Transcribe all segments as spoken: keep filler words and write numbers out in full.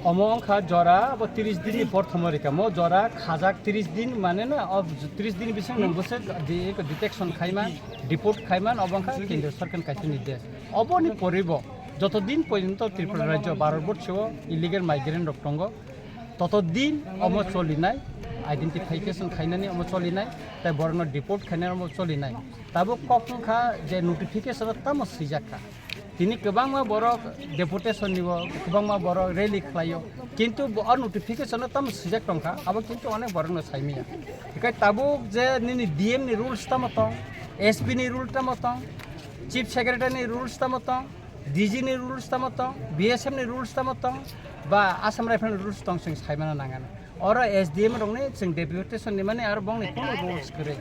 Omo wngkha jora bo tris din ni porthomo rika. Mo jora khajak tris din, mane na, o tris din bising nung bwswk de-, detection khaiman, deport khaiman, obo wngkha kendro sorkar ni kaisa nirdesh. Oboni poribo joto din porjonto Tripura rajyo Bharat borso o illegal migrant rok tongo, toto din omo cholinai, identification khainani omo cholinai, tai borokno deport khainani omo cholinai. Tabuk kok wngkha je notification o tamo swijak kha. Tini kwbangma borok deputation ni bo, kwbangma borok rally khlaio, kintu bo o notification o tamo swijak tongkha, abo kintu onek borokno saimanya. Hikai tabuk je nini D M ni rules tamo tong, S P ni rule tamo tong, Chief Secretary ni rules tamo tong, D G ni rules tamo tong, B S F ni rules tamo tong, ba Assam Rifle ni rules tong, chwng saimano nangani. Oro S D M rokni chwng deputation ni mani aro bongni kono rules kwrwi.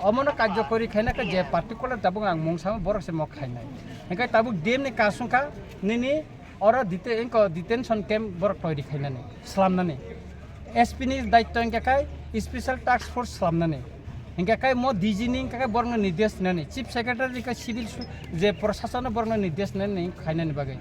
Omono karjokori khaina khe je particular tabuk ang mung samo borok se mok khainai. Hinkhe tabuk D M ni kasung kha nini oro dete-, inko detention camp borok toiri khainani, slamnani. S P ni daitto hinkhe khai special task force slamnani. Hinkhe khai mo D G ni hinkhe khai borokno nirdesh nani, Chief Secretary hinkhe civil su-, je prosasono borokno nirdesh nani khainani bagwi.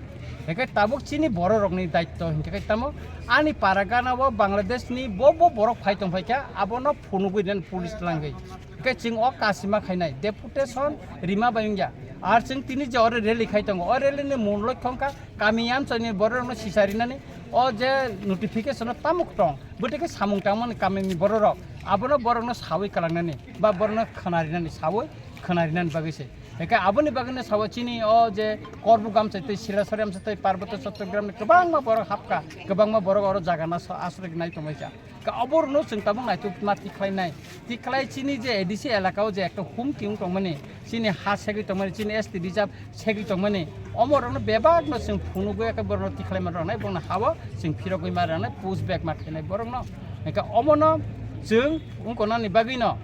Hinkhe tabuk chini bororokni daitto hinkhe khai tamo ani para gana o Bangladesh ni bo bo borok phai tong phaikha, abono phunugwi nani police twlangwi. Hinkhe chwng o kasima khainai deputation rima bai wngya. Ar chwng tini je oro rally khai tongo, o rally ni mul loi thongkha kami amchaini bororokno sisarinani, o je notification o tamuk tong, bwtwi khe samung tangmani kamini bororok, abono borokno sawi kwlangnani ba borokno khwnarinani, sawi khwnarinani bagwi se. Hinkhe aboni bagwino sawi chini o je Korbu gamchai tei Silasari amchai tei Parboto Chattogram ni kwbangma borok hapkha, kwbangma borok oro jaga na asroi nai tonglaikha. Ka oborno chwng tabuk naituk ma tikhlai nai. Tikhlai chini je A D C elaka o je ekta humki wng tongmani, chini ha segwi tongmani, chini S T reserve segwi tongmani, omo rokno bebak no chwng phunugwi eke borokno tikhlai man rok nai, borokno ha o chwng phirogwi ma rok nai, push back ma khainai borokno. Hinkhe omono chwng wngkonani bagwi no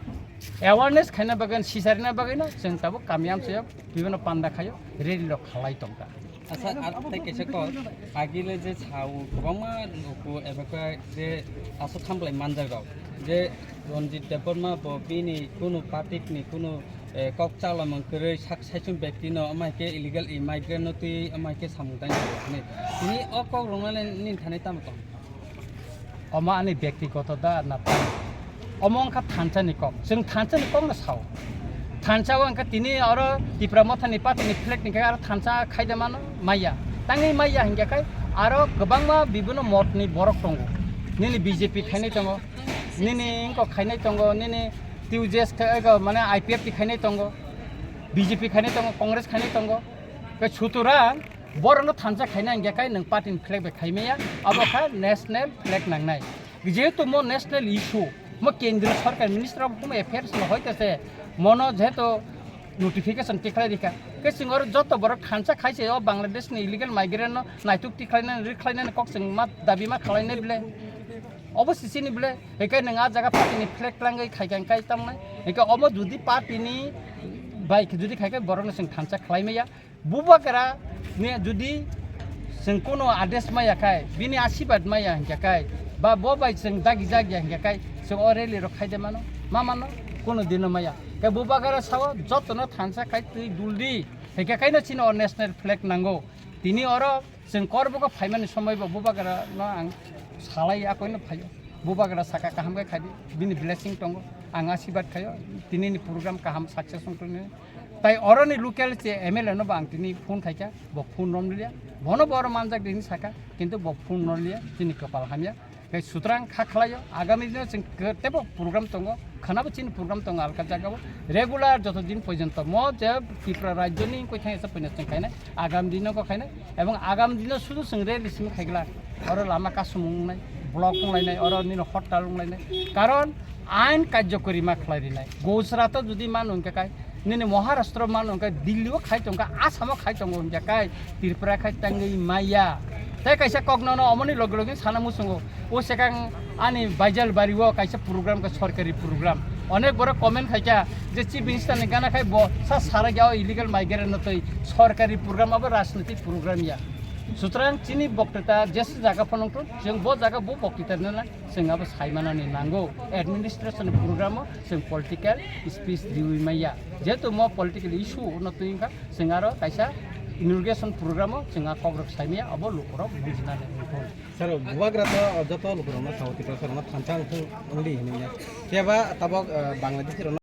awareness khaina bagwi, sisarina bagwi no chwng tabuk kami amchaio bibino panda khaio, rally rok khalai tongkha. Asa, ar tei kaisa kok, agile je sao kwbangma luku eba khe je aswk khamlai manjak rok, je Ranjit Debbarma bo bini kunu party ni kunu, eh, kok chaklamung kwrwi sak saichung bekti no, amai khe illegal immigrant no twi amai khe samung tang khe hinwi. Tini o kok rwngmani nini thani tamo tong? Omo ani byaktigoto da na tamo? Omo wngkha thansa ni kok. Chwng thansa ni kok no sao. Thansa o wngkha tini oro Tipra Motha ni party ni flag ni khe aro thansa khaide mano maya. Tangwi maya hinkhe khai aro kwbangma bibino mot ni borok tongo. Nini B J P khainai tongo. Nini wngkok khainai tongo. Nini T U J S khe, ego, mane I P F T khainai tongo. B J P khainai tongo. Congress khainai tongo. Khe sutorang borokno thansa khaina hinkhe khai nwng party ni flag bai khaimaya, abo kha national flag nangnai. Jehetu mo national issue, mo kendriyo sorkar minister of home affairs no hoite se mono jehetu notification tikhlai rikha. Khe chwng oro joto borok thansa khaise o Bangladesh ni illegal migrant no naituk tikhlainani rikhlainani kok chwng ma dabi ma khlainai bile. Obo sisini bile, hinkhe nwng a jaga party ni flag twlangwi khaikha hinkhe tamnai. Hinkhe omo judi party ni bai judi khaikhe borokno chwng thansa khlaimaya. Bubagra ni judi chwng kunu ades maya khai, bini asibad maya hinkhe khai, ba bo bai chwng dagi jagya hinkhe khai, chwng o rally rok khaide mano, ma mano, kunu dino maya. Khe bubagra sao jotono thansa khai twi duldi, hinkhe khaino chini o national flag nango. Tini oro chwng Korbogo phaimani somoi bo bubagra no ang salai akoino phaio. Bubagra saka kaham khe khaidi, bini blessing tongo, ang asibad khaio, tini ni program kaham success wngtoni. Tai oroni local che M L A no bo ang tini phone khaikha, bo phone romliya. Bono bo oro manjak di hinwi sakha, kintu bo phone romliya, chini kwpal hamya. Tei sutrang kha khlaio, agami dino chwng khe teibo program tongo, khwnabo chini program tongo alka jagao. Regular joto din porjonto mo je Tripura rajyoni kwthang esa poino chwng khainai, agami dino kho khainai, ebong agami dino sudu chwng rally simi khaigla. Oro lama kasumung wngnai, block wnglainai, oro nini hortal wnglainai. Karon ain karjokori ma khlai rinai. Gujarat o judi manu hwnkhe kai, nini Maharashtra manu hwnkhe Delhi o khai tongkha, Assam o khai tongo hwnkhe kai, Tripura khai tangwi maya. Tei kaisa kok nono omoni loge loge sana muchungo. O sekang ani Baijalbari o kaisa program kha, sorkari program. Onek borok comment khaikha je Chief Minister ni gana khai bo sa sara gya o illegal migrant no tei sorkari program abo rajnitik program ya. Sutrang chini boktita jesa jaga phano wngthok, chwng bo jaga bo boktita nana chwng abo saimanani nango. Administration program o chwng political speech riwi maya. Jehetu mo political issue no twi wngkha, chwng aro kaisa Inauguration program o chwng a kok rok saimaya, abo lukurok bujinani wngkha. Sir, bubagra to joto lukurokno sao, Tiprasa rokno thansa wngthung wngdi hinwi ya. Phiya ba tabok, eh, Bangladeshi rokno